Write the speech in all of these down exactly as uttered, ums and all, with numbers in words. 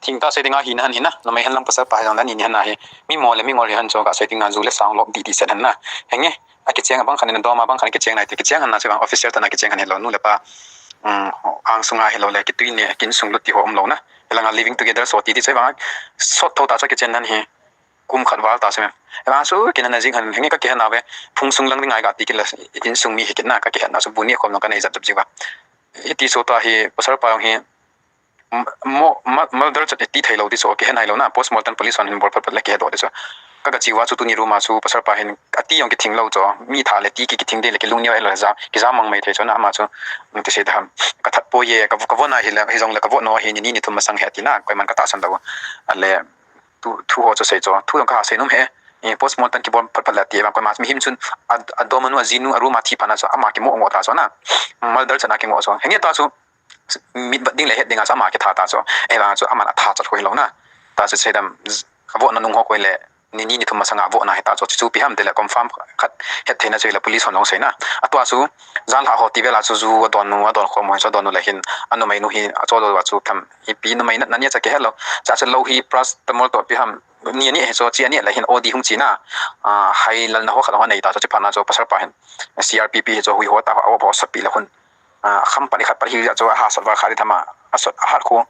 Thingtah sei dinga hina hen hina, numei hen lang pasal pa hi jong dan hina hen ahi. Mi mo le mi ngol hi hen chu kasei dinga ju le sang lop didi set hen na. Henge, akicheng abang khat in adom abang khat in akicheng nai ti, kicheng hen na chu vang officer tah na kicheng hen hilou, nu le pa, um, angsunga hilou le kitui ne, kin sung lut ti ho umlou na. Hilanga living together so ti ti chu vang sot tho ta chu kichen hen hi. Kum khat val ta chu me. Hilanga chu kin hen na jing hen, henge kakihen na ve. Phung sung lang dinga ga ti kila, insung mi hi kit na, kakihen na chu bu ni khom nong kanei jap jap jiu va. Hiti chu ta hi, pasal pa jong hi, mo, ma, murder chat ti thei lou ti chu, kihen hai lou na, postmortem police hon hin bol phat phat le kihe doh ti chu. Ka, kachi uva chu tuni room a chu pasal pa hin, ati jong kithing lou chu, mi tha le ti ki, kithing ding le kilung neo e lou ja, kijam mang mai thei chu na, ama chu, ti sei da ham. Ka that poi e, ka, ka von a hi le, hi jong le ka von no hi ni, ni, ni thum masang he ti na, koiman ka tahsan lou. Ale, thu, thu ho chu sei chu, thu jong ka ha sei nom he. E, postmortem kibol phat phat le ti, vang koima chu mihem chun, a, adom anu, ajinu, a room a thi phat na chu, ama kimo ngo ta chu na. Murder chat na kingo chu. Henge ta chu, mit vat ding le het dinga chu ama kitha ta chu. Ahivang chu aman atha chat kho hilou na. Ta chu sei dam, avohna nung ho koi le, ni ni ni thum masanga avohna hi ta chu. Chu ipi ham ti le confirm khat het theina chu le police hon jong sei na. Atua chu, jan lha ho ti vela chu ju adon nu, adon khom ho chu adon nu le hin, anumei nu hi, acho do chu tham. Ipi numei na, na ni cha kihe lou. Cha cha lou hi paracetamol toh ipi ham. Ni ni hi chu chi ani le hin O D hung chi na. A, hai lal na ho khat ho nei ta chu chi phat na chu pasal pa hin. C R P P hi chu hui ho ta ho, a ho sot pi le hun. A, kham pat ni khat pat hi ja chu a ha sot va kha di thama, a sot a hat khu,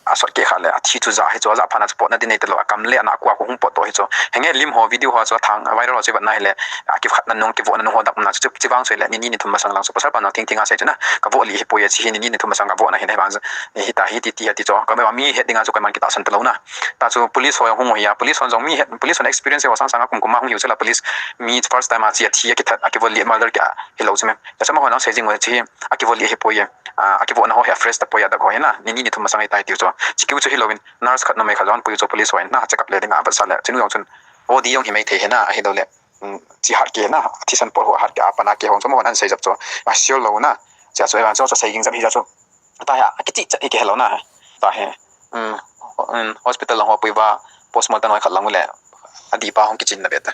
a sot ke kha le, a thi chu ja hi chu, a ja phat na chu potna di nei ta lou, a kam le, a na kua khu hung pot to hi chu. Henge lim ho video ho chu thang, viral ho chu vat na hi le, a kikhat na nung, kivoh na nung ho dap na chu, chi vang chu le, ni ni ni thum masang lang chu, pasal pa na thing thing a sei chu na, ka voh li hi poi a chi hi ni ni ni thum masang ka voh na hi na hi vang chu, hi ta hi ti ti ha ti chu, ka me mi het dinga chu koiman kitahsan ta lou na. Ta chu police ho hung hi a, police hon jong mi het, police hon experience ho sang sang a kum kum ma hung hi chu la police mi first time a chi a thi a kithat, a kivoh li murder ki a hi lou chu me. Cha cha ma ho nang sei jing u chi hi, a kivoh li hi poi e. A, a kivoh na ho hi a fresh ta poi a dak ho hi na. Ni ni ni thum masang hi tai tiu chu. Chi kiu chu hi lou in, nurse khat numei khat jong pui chu police ho in na, check up le dinga vat sa le. Chinu jong chun, O D jong hi mai thei hi na, a hi lou le. Um, chi hat ke na, thisan pot ho hat ke a pan a ke hong chu ma hon an sei jap chu. A sure lou na. Cha chu, a chu, chu sei ging jap hi ja chu. Ta hi a, a kichi cha hi ke hello na. Ta hi. Um, um, hospital lang ho pui va, postmortem noi khat lang u le. A di pa hong kichin na be ta.